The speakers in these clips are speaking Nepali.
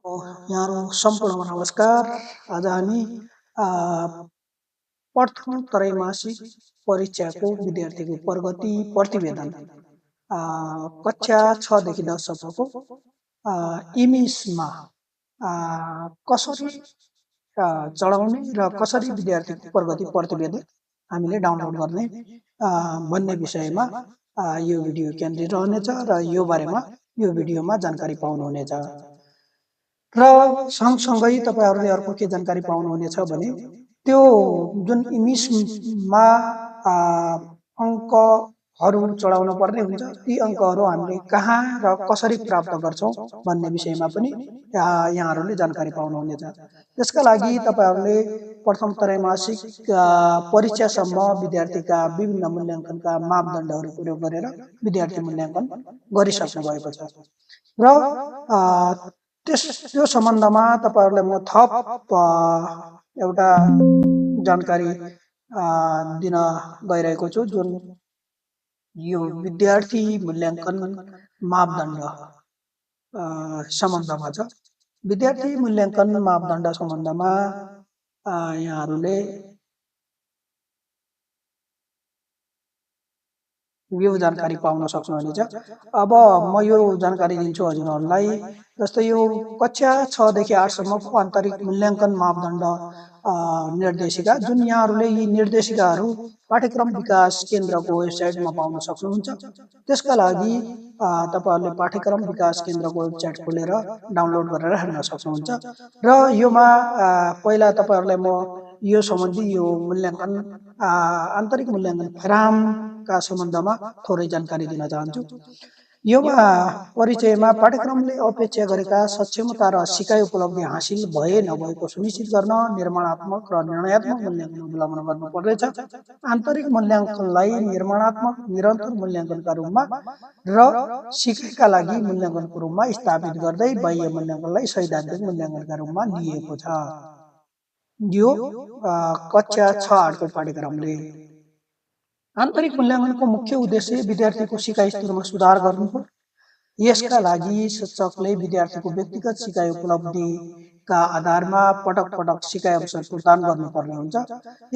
यहाँहरू सम्पूर्णमा नमस्कार। आज हामी प्रथम त्रैमासिक परीक्षाको विद्यार्थीको प्रगति प्रतिवेदन कक्षा 6 देखि 10 सम्मको इमिसमा कसरी चढाउने र कसरी विद्यार्थीको प्रगति प्रतिवेदन हामीले डाउनलोड गर्ने भन्ने विषयमा यो भिडियो केन्द्रित रहनेछ र यो बारेमा यो भिडियोमा जानकारी पाउनुहुनेछ। र सँगसँगै तपाईहरुले अर्को के जानकारी पाउनुहुनेछ भने त्यो जुन इमिसमा अङ्कहरु चढाउन पर्ने हुन्छ ती अङ्कहरु हामीले कहाँ र कसरी प्राप्त गर्छौं भन्ने विषयमा पनि यहाँहरुले जानकारी पाउनुहुनेछ। त्यसका लागि तपाईहरुले प्रथम त्रैमासिक परीक्षासम्म विद्यार्थीका विभिन्न मूल्याङ्कनका मापदण्डहरु प्रयोग गरेर विद्यार्थी मूल्याङ्कन गरिसक्नु भएको छ र त्यो सम्बन्धमा तपाईहरुलाई म थप एउटा जानकारी दिन गइरहेको छु जुन यो विद्यार्थी मूल्याङ्कन मापदण्ड सम्बन्धमा छ। विद्यार्थी मूल्याङ्कन मापदण्ड सम्बन्धमा यहाँहरुले यो जानकारी पाउन सक्नुहुनेछ। अब म यो जानकारी दिन्छु हजुरहरुलाई। जस्तै यो कक्षा 6 देखि 8 सम्मको आन्तरिक मूल्याङ्कन मापदण्ड निर्देशिका जुन यहाँहरुले यी निर्देशिकाहरु पाठ्यक्रम विकास केन्द्रको वेबसाइटमा पाउन सक्नुहुन्छ। त्यसका लागि तपाईहरुले पाठ्यक्रम विकास केन्द्रको वेबसाइट खोलेर डाउनलोड गरेर हेर्न सक्नुहुन्छ र योमा पहिला तपाईहरुलाई म यो सम्बन्धी यो मूल्याङ्कन आन्तरिक मूल्याङ्कन फर्मका सम्बन्धमा थोरै जानकारी दिन चाहन्छु। योमा परिचयमा पाठ्यक्रमले अपेक्षा गरेका सक्षमता र सिकाइ उपलब्धि हासिल भए नभएको सुनिश्चित गर्न निर्माणात्मक र निर्णयात्मक मूल्याङ्कन अवलम्बन गर्नुपर्नेछ। आन्तरिक मूल्याङ्कनलाई निर्माणात्मक निरन्तर मूल्याङ्कनका रूपमा र सिकाइका लागि मूल्याङ्कनको रूपमा स्थापित गर्दै बाह्य मूल्याङ्कनलाई सैद्धान्तिक मूल्याङ्कनका रूपमा लिएको छ। यो कक्षा 6-8 को पाठ्यक्रमले आन्तरिक मूल्याङ्कनको मुख्य उद्देश्य विद्यार्थीको सिकाइ स्तरमा सुधार गर्नु हो। यसका लागि शिक्षकले विद्यार्थीको व्यक्तिगत सिकाइ उपलब्धिका आधारमा पटक पटक सिकाइ अवसर प्रदान गर्नुपर्ने हुन्छ।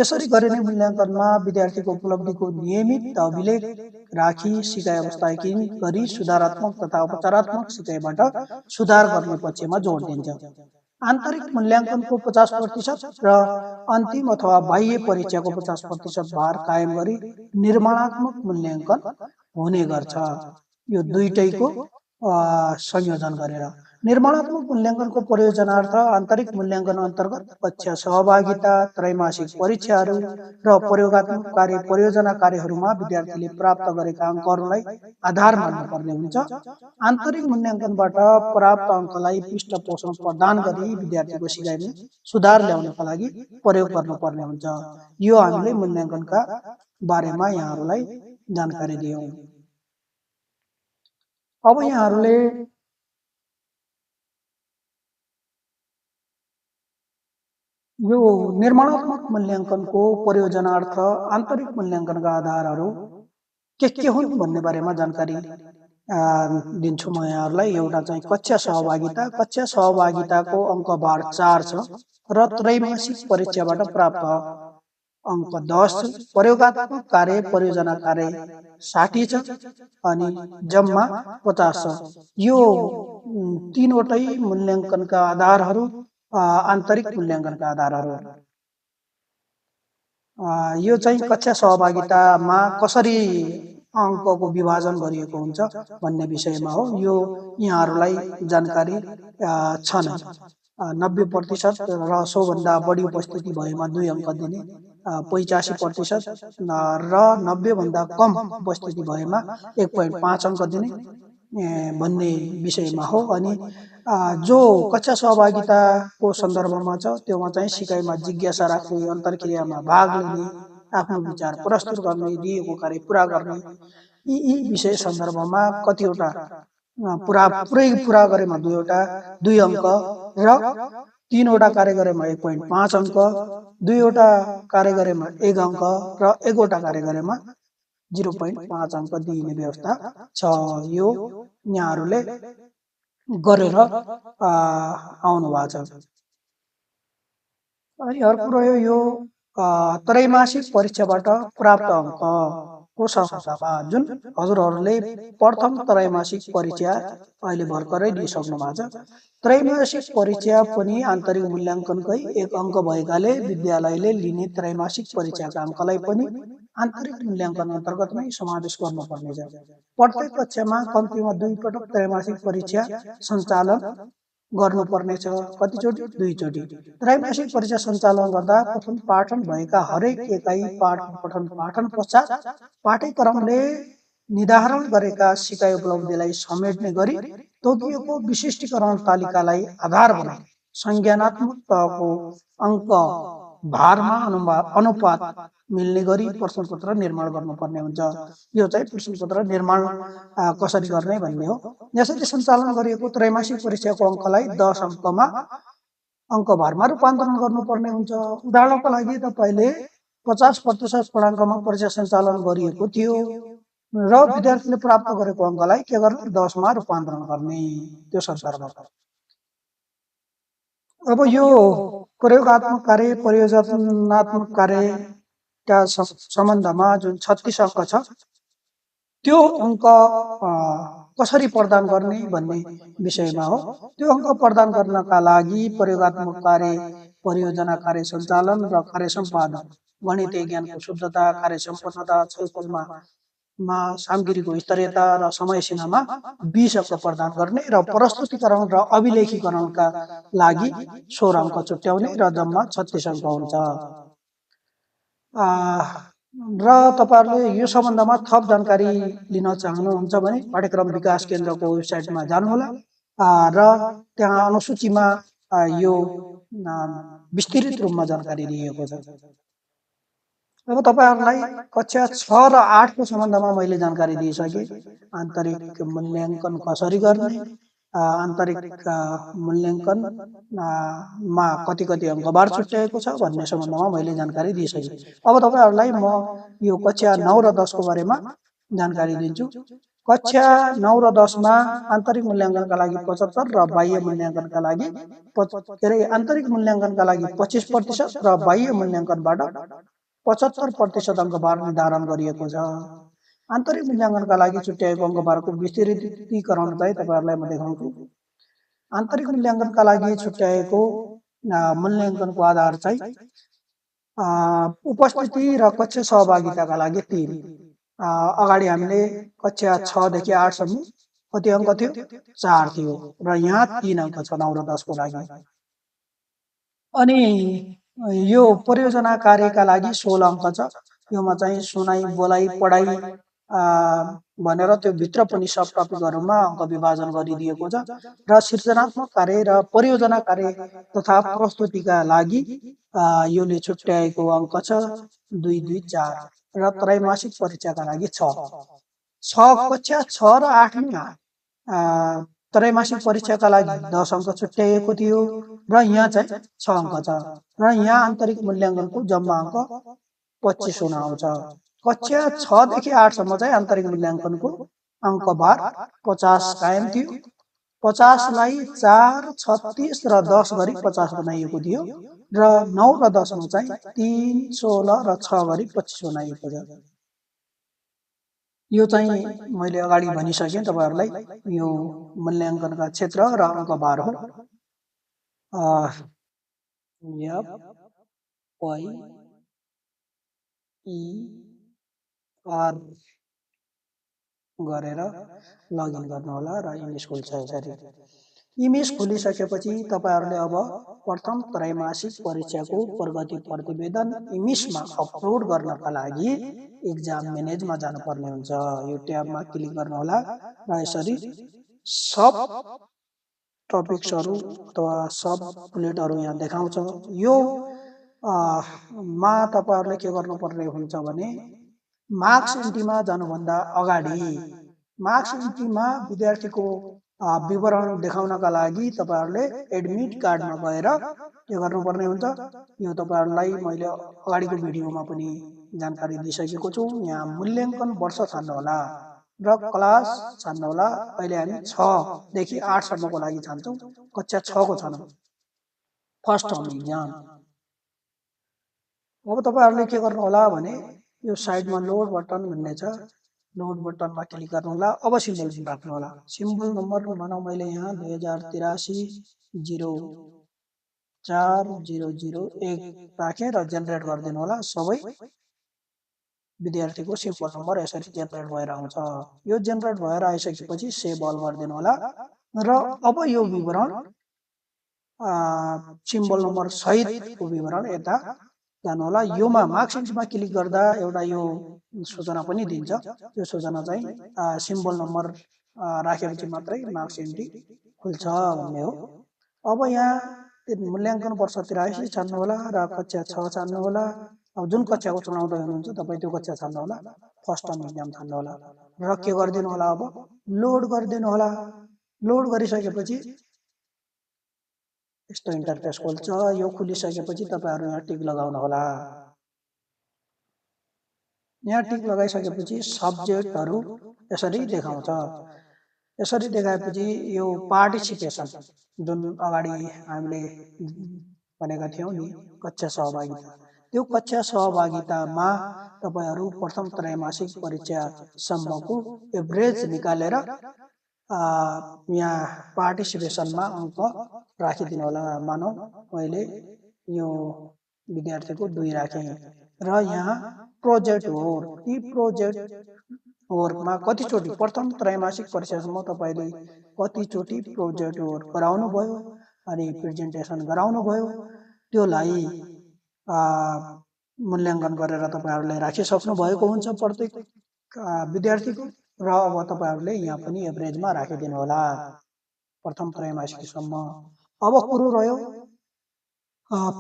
यसरी गरिने मूल्याङ्कनमा विद्यार्थीको उपलब्धिको नियमित अभिलेख राखी सिकाइ अवस्थाकीन गरी सुधारात्मक तथा उपचारात्मक सिकाइबाट सुधार गर्ने पक्षमा जोड दिन्छ। आन्तरिक मूल्याङ्कनको 50% र अन्तिम अथवा बाह्य परीक्षाको 50% भार कायम गरी निर्माणात्मक मूल्याङ्कन हुने गर्छ। यो दुईटैको संयोजन गरेर निर्माणात्मक मूल्याङ्कनको प्रयोजनार्थ आन्तरिक मूल्याङ्कन अन्तर्गत कक्षा सहभागिता, त्रैमासिक परीक्षाहरू र प्रयोगात्मक कार्य परियोजना कार्यहरूमा विद्यार्थीले प्राप्त गरेका अङ्कहरूलाई आधार मान्नुपर्ने हुन्छ। आन्तरिक मूल्याङ्कनबाट प्राप्त अङ्कलाई पृष्ठपोषण प्रदान गरी विद्यार्थीको सिकाइमा सुधार ल्याउनका लागि प्रयोग गर्नुपर्ने हुन्छ। यो हामीले मूल्याङ्कनका बारेमा यहाँहरूलाई जानकारी दियौं। अब यहाँहरूले यो निर्माणात्मक मूल्याङ्कनको प्रयोजनार्थ आन्तरिक मूल्याङ्कनका आधारहरू के हुन् भन्ने बारेमा जानकारी दिन्छु म यहाँहरूलाई। एउटा चाहिँ कक्षा सहभागिता। कक्षा सहभागिताको अङ्कभार 4 छ र त्रैमासिक परीक्षाबाट प्राप्त अङ्क 10 छ। प्रयोगात्मक कार्य परियोजना कार्य 60 छ अनि जम्मा 50 छ। यो तीनवटै मूल्याङ्कनका आधारहरू आन्तरिक मूल्याङ्कनका आधारहरू। यो चाहिँ कक्षा सहभागितामा कसरी अङ्कको विभाजन गरिएको हुन्छ भन्ने विषयमा हो। यो यहाँहरूलाई जानकारी छ नै। 90% र सोभन्दा बढी उपस्थिति भएमा 2 अङ्क दिने, 85% र 90 भन्दा कम उपस्थिति भएमा 1.5 अङ्क दिने भन्ने विषयमा हो। अनि जो कक्षा सहभागिताको सन्दर्भमा छ त्योमा चाहिँ सिकाइमा जिज्ञासा राख्ने, अन्तर्क्रियामा भाग लिने, आफ्नो विचार प्रस्तुत गर्ने, दिएको कार्य पूरा गर्ने यी विषय सन्दर्भमा कतिवटा पुरै पूरा गरेमा 2 अङ्क र 3वटा कार्य गरेमा 1.5 अङ्क, 2वटा कार्य गरेमा 1 अङ्क र 1वटा कार्य गरेमा 0.5 अङ्क दिइने व्यवस्था छ। यो यहाँहरूले गरेर आउनु भएको छ। अनि अर्को रह्यो यो त्रैमासिक परीक्षाबाट प्राप्त अङ्कको सम्बन्धमा जुन हजुरहरूले प्रथम त्रैमासिक परीक्षा अहिले भर्खरै दिइसक्नु भएको छ। त्रैमासिक परीक्षा पनि आन्तरिक मूल्याङ्कनकै एक अङ्क भएकाले विद्यालयले लिने त्रैमासिक परीक्षाका अङ्कलाई पनि आन्तरिक मूल्याङ्कन अन्तर्गत नै समावेश गर्नुपर्नेछ। प्रत्येक कक्षामा कम्तीमा 2 पटक त्रैमासिक परीक्षा सञ्चालन गर्नुपर्नेछ। कतिचोटि? 2 चोटि। त्रैमासिक परीक्षा सञ्चालन गर्दा पठन पाठन भएका हरेक एकाइ पठन पाठन पश्चात पाठ्यक्रमले निर्धारण गरेका सिकाइ उपलब्धिलाई समेट्ने गरी तोकिएको विशिष्टीकरण तालिकालाई आधार बनाई संज्ञानात्मक तहको अङ्क भारमा अनुपात मिल्ने गरी प्रश्नपत्र निर्माण गर्नुपर्ने हुन्छ। यो चाहिँ प्रश्नपत्र निर्माण कसरी गर्ने भन्ने हो। यसरी सञ्चालन गरिएको त्रैमासिक परीक्षाको अङ्कलाई 10 अङ्कमा अङ्कभारमा रूपान्तरण गर्नुपर्ने हुन्छ। उदाहरणको लागि तपाईले 50% पूर्णाङ्कमा परीक्षा सञ्चालन गरिएको थियो र विद्यार्थीले प्राप्त गरेको अङ्कलाई के गर्ने? 10 मा रूपान्तरण गर्ने त्यो सन्दर्भमा। अब यो प्रयोगात्मक कार्य परियोजनात्मक कार्यका सम्बन्धमा जुन 36 अङ्क छ त्यो अङ्क कसरी प्रदान गर्ने भन्ने विषयमा हो। त्यो अङ्क प्रदान गर्नका लागि प्रयोगात्मक कार्य परियोजना कार्य सञ्चालन र कार्य सम्पादन गणितीय ज्ञानको शुद्धता कार्य सम्पन्नता छलफलमा सामग्रीको स्तरीयता र समय सीमामा 20 अङ्क प्रदान गर्ने र प्रस्तुतिकरण र अभिलेखीकरणका लागि 16 अङ्क छुट्याउने र जम्मा 36 अङ्क हुन्छ। र तपाईहरुले यो सम्बन्धमा थप जानकारी लिन चाहनुहुन्छ भने पाठ्यक्रम विकास केन्द्रको वेबसाइटमा जानुहोला र त्यहाँ अनुसूचीमा यो विस्तृत रूपमा जानकारी दिएको छ। अब तपाईहरुलाई कक्षा 6 र 8 को सम्बन्धमा मैले जानकारी दिइसके। आन्तरिक मूल्याङ्कन कसरी गर्ने, आन्तरिक मूल्याङ्कन मा कति अङ्कबार छुट्याएको छ भन्ने सम्बन्धमा मैले जानकारी दिइसके। अब तपाईहरुलाई म यो कक्षा 9 र 10 को बारेमा जानकारी दिन्छु। कक्षा 9 र 10 मा आन्तरिक मूल्याङ्कनका लागि 75 र बाह्य मूल्याङ्कनका लागि आन्तरिक मूल्याङ्कनका लागि 25% र बाह्य मूल्याङ्कनबाट 75% अङ्कबार निर्धारण गरिएको छ। आन्तरिक मूल्याङ्कनका लागि छुट्याएको अङ्कबारको विस्तृतीकरण चाहिँ तपाईहरुलाई म देखाउँछु। आन्तरिक मूल्याङ्कनका लागि छुट्याएको मूल्याङ्कनको आधार चाहिँ उपस्थिति र कक्षा सहभागिताका लागि 3। अगाडि हामीले कक्षा 6 देखि 8 सम्म कति अङ्क थियो? 4 थियो र यहाँ 3 अङ्क छ 9 र 10 को लागि। अनि यो परियोजना कार्यका लागि 16 अङ्क छ। योमा चाहिँ सुनाई बोलाइ पढाइ भनेर त्यो भित्र पनि सब टपिकहरुमा अङ्क विभाजन गरिदिएको छ र सृजनात्मक कार्य र परियोजना कार्य तथा प्रस्तुतिका लागि योले छुट्याएको अङ्क छ 2 2 4 र त्रैमासिक परीक्षाका लागि 6 कक्षा 6 र 8 मा त्रैमासिक परीक्षाका लागि 10 अङ्क छुट्याएको थियो र यहाँ चाहिँ 6 अङ्क छ र यहाँ आन्तरिक मूल्याङ्कनको जम्मा अङ्क 25 हुन आउँछ। कक्षा 6 देखि 8 सम्म चाहिँ आन्तरिक मूल्याङ्कनको अङ्कबार 50 कायम थियो। 50 लाई 4 36 र 10 गरी 50 बनाइएको थियो र 9 र 10 मा चाहिँ 3 16 र 6 गरी 25 बनाइएको छ। यो चाहिँ मैले अगाडि भनिसके तपाईहरुलाई यो मूल्याङ्कनका क्षेत्र र अङ्कबार हो। यप वाइ ई आर गरेर लगइन गर्नु होला र इमेज खोल्छ यसरी। इमेज खोलिसकेपछि तपाईहरुले अब प्रथम त्रैमासिक परीक्षाको प्रगति प्रतिवेदन इमेजमा अपलोड गर्नका लागि एक्जाम म्यानेजमा जानुपर्ने हुन्छ। यो ट्याबमा क्लिक गर्नु होला र यसरी सब टपिक्सहरु अथवा सब बुलेटहरु यहाँ देखाउँछ। यो मा तपाईहरुले के गर्नुपर्ने हुन्छ भने मार्क्स एन्ट्रीमा जानुभन्दा अगाडि मार्क्स एन्ट्रीमा विद्यार्थीको विवरण देखाउनका लागि तपाईहरुले एडमिट कार्डमा गएर के गर्नुपर्ने हुन्छ। यो तपाईहरुलाई मैले अगाडिको भिडियोमा पनि जानकारी दिइसकेको छु। यहाँ मूल्याङ्कन वर्ष छान्नु होला। र क्लास छान्नु होला। अहिले हामी 6 देखि 8 सम्मको लागि छान्छौँ। कक्षा 6 को छनौं फर्स्ट टर्म इक्जाम। अब तपाईहरुले के गर्नु होला भने यो साइडमा लोड बटन भन्ने छ, लोड बटनमा क्लिक गर्नु होला। अब सिम्बल राख्नु होला। सिम्बल नम्बर भनौं मैले यहाँ 2083 04 001 राखे र जेनेरेट गरिदिनु होला। सबै विद्यार्थीको सिम्बल नम्बर यसरी जेनेरेट भएर आउँछ। यो जेनेरेट भएर आइसकेपछि सेभ अल गरिदिनु होला र अब यो विवरण सिम्बल नम्बर सहितको विवरण यता जानु होला। योमा मार्क्स एन्ट्रीमा क्लिक गर्दा एउटा यो सूचना पनि दिन्छ। यो सूचना चाहिँ सिम्बल नम्बर राखेपछि मात्रै मार्क्स एन्ट्री खुल्छ भन्ने हो। अब यहाँ मूल्याङ्कन वर्ष 83 छान्नु होला र कक्षा 6 छान्नु होला। अब जुन कक्षाको चुनाउँदै हुनुहुन्छ तपाई त्यो कक्षा छान्नु होला। फर्स्ट टर्म इक्जाम छान्नु होला र के गर्दिनु होला, अब लोड गरिदिनु होला। लोड गरिसकेपछि यस्तो इन्टरफेस खोल्छ। यो खुलिसकेपछि तपाईहरु यहाँ टिक लगाउनु होला। यहाँ टिक लगाइसकेपछि सब्जेक्टहरु यसरी देखाउँछ। यसरी देखाएपछि यो पार्टिसिपेसन जुन अगाडि हामीले भनेका थियौं नि कक्षा सहभागिता, त्यो कक्षा सहभागितामा तपाईहरु प्रथम त्रैमासिक परीक्षा सम्मको एभरेज निकालेर यहाँ पार्टिसिपेसनमा अंक राखिदिनु होला। मानौ मैले यो विद्यार्थीको 2 राखे र यहाँ प्रोजेक्ट वर्क, यी प्रोजेक्ट वर्कमा कति चोटी प्रथम त्रैमासिक परीक्षासम्म तपाईले कति चोटी प्रोजेक्ट वर्क गराउनु भयो अनि प्रेजेन्टेसन गराउनु भयो त्योलाई मूल्याङ्कन गरेर तपाईहरुले राखिसक्नु भएको हुन्छ प्रत्येक विद्यार्थीको। र अब तपाईहरुले यहाँ पनि एभरेजमा राखिदिनु होला प्रथम त्रैमासिकसम्म। अब कुरो रह्यो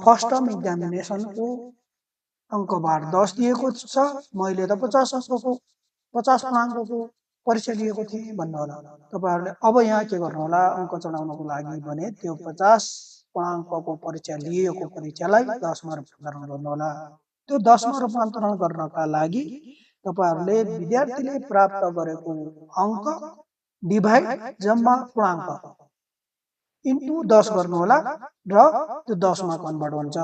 फर्स्ट टर्म एक्जामिनेसनको अंकबार 10 दिएको छ, मैले त 50 अंकको 50 पूर्णाङ्कको परीक्षा लिएको थिएँ भन्नु होला। तपाईहरुले अब यहाँ के गर्नु होला, अंक चढाउनको लागि भने त्यो 50 पूर्णाङ्कको परीक्षा लिएको परीक्षालाई 10 मा रूपान्तरण गर्नु होला। त्यो 10 मा रूपान्तरण गर्नका लागि तपाईहरुले विद्यार्थीले प्राप्त गरेको अंक डिभाइड जम्मा पूर्णाङ्क इन्टु 10 गर्नु होला र त्यो 10 मा कन्भर्ट हुन्छ।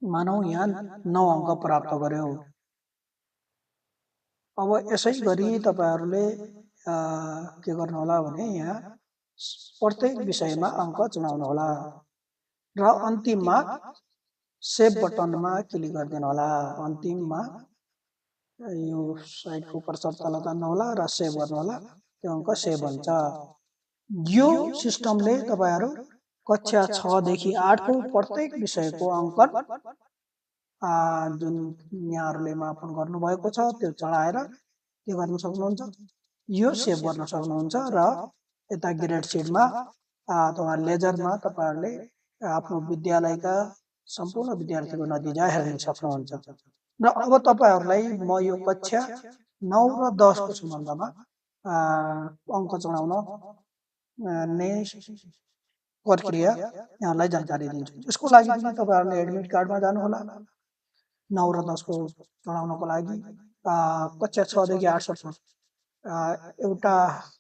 मानौ यहाँ 9 अंक प्राप्त गर्यो। अब यसै गरी तपाईहरुले के गर्नु होला भने यहाँ प्रत्येक विषयमा अंक चुनाउनु होला र अन्तिममा सेभ बटनमा क्लिक गरिदिनु होला। अन्तिममा यो साइडको कर्सर तल तान्नु होला र सेभ गर्नु होला। त्यो अंक सेभ हुन्छ। यो सिस्टमले तपाईहरु कक्षा 6 देखि 8 को प्रत्येक विषयको अंकन जुन यहाँहरुले मापन गर्नु भएको छ त्यो चढाएर के गर्न सक्नुहुन्छ, यो सेभ गर्न सक्नुहुन्छ र यता ग्रेड सिटमा अथवा लेजरमा तपाईहरुले आफ्नो विद्यालयका सम्पूर्ण विद्यार्थीको नतिजा हेर्न सक्नुहुन्छ। र अब तपाईहरुलाई म यो कक्षा 9 र 10 को सम्बन्धमा अंक चढाउन ने प्रक्रिया यहाँलाई जानकारी दिन्छु। यसको लागि पनि तपाईहरुले एडमिट कार्डमा जानु होला। 9 र 10 को चढाउनको लागि कक्षा 6 देखि 8 सम्म एउटा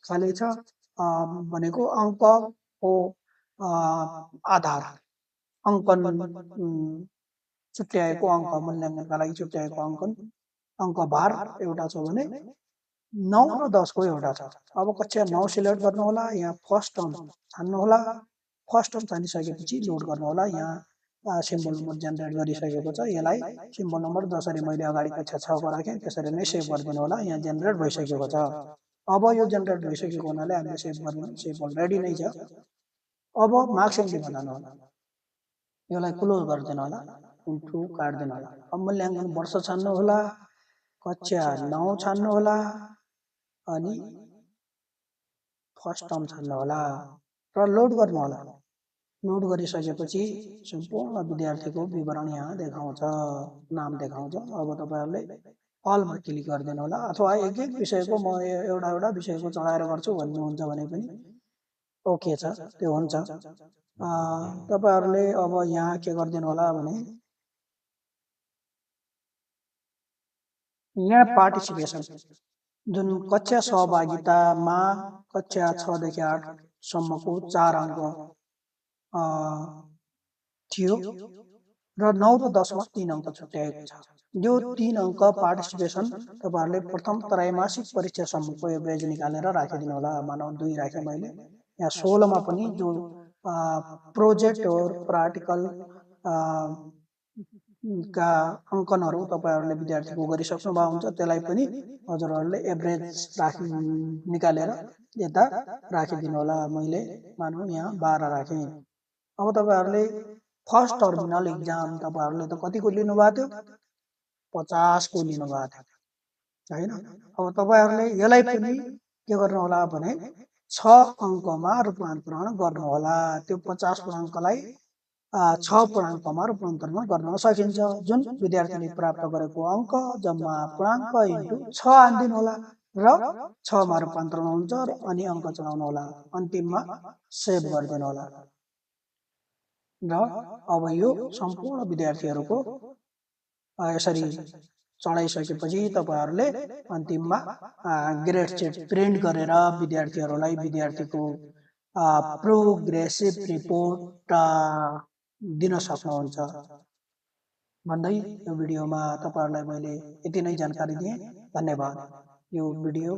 खाली छ भनेको अंकको आधार अंकन छुट्याएको अंक मूल्याङ्कनका लागि छुट्याएको अंक भार एउटा छ भने 9 र 10 को एउटा छ। अब कक्षा 9 सिलेक्ट गर्नु होला। यहाँ फर्स्ट टर्म छान्नु होला। फर्स्ट टर्म छानिसकेपछि लोड गर्नु होला। यहाँ सिम्बल नम्बर जेनेरेट गरिसकेको छ। यसलाई सिम्बल नम्बर जसरी मैले अगाडि कक्षा 6 को राखे त्यसरी नै सेभ गरिदिनु होला। यहाँ जेनेरेट भइसकेको छ। अब यो जेनेरेट भइसकेको हुनाले हामीले सेभ अलरेडी नै छ। अब मार्क्स एन्ट्रीमा जानु होला। यसलाई क्लोज गरिदिनु होला, इन्टु काट्दिनु होला। अब मूल्याङ्कन वर्ष छान्नु होला, कक्षा 9 छान्नु होला अनि फर्स्ट टर्म छान्नु होला र लोड गर्नु होला। लोड गरिसकेपछि सम्पूर्ण विद्यार्थीको विवरण यहाँ देखाउँछ, नाम देखाउँछ। अब तपाईहरुले अलमा क्लिक गरिदिनु होला अथवा एक एक विषयको म एउटा एउटा विषयको चढाएर गर्छु भन्नुहुन्छ भने पनि ओके छ, त्यो हुन्छ। तपाईहरुले अब यहाँ के गरिदिनु होला भने यहाँ पार्टिसिपेसन जुन कक्षा सहभागितामा कक्षा 6 देखि 8 सम्मको 4 अङ्क अ, थियो र 9 र 10 मा 3 अङ्क छुट्याएको छ। यो 3 अङ्क पार्टिसिपेसन तपाईहरुले प्रथम त्रैमासिक परीक्षासम्मको एभरेज निकालेर राखिदिनु होला। मानौ 2 राखे मैले, यहाँ 16 मा पनि जो प्रोजेक्ट और प्राक्टिकल का अङ्कनहरू तपाईहरुले विद्यार्थीको गरिसक्नु भएको हुन्छ, त्यसलाई पनि हजुरहरुले एभरेज निकालेर यता राखिदिनु होला। मैले मानौ यहाँ 12 राखे। अब तपाईहरुले फर्स्ट टर्मिनल एक्जाम तपाईहरुले त कतिको लिनु भएको थियो? 50 को लिनु भएको थियो हैन। अब तपाईहरुले यसलाई पनि के गर्नु होला भने 6 अङ्कमा रूपान्तरण गर्नु होला। त्यो 50 पूर्णाङ्कलाई 6 पूर्णाङ्कमा रूपान्तरण गर्न सकिन्छ। जुन विद्यार्थीले प्राप्त गरेको अङ्क जम्मा पूर्णाङ्क इन्टु 6 हाल्दिनु होला र 6 मा रूपान्तरण हुन्छ र अनि अङ्क चढाउनु होला। अन्तिममा सेभ गरिदिनु होला। र अब यो सम्पूर्ण विद्यार्थीहरुको यसरी चढाइसकेपछि तपाईहरुले अन्तिममा ग्रेड सिट प्रिन्ट गरेर विद्यार्थीहरुलाई विद्यार्थीको प्रोग्रेसिभ रिपोर्ट दिन सक्नुहुन्छ भन्दै यो भिडियोमा तपाईहरुलाई मैले यति नै जानकारी दिएँ। धन्यवाद। यो भिडियो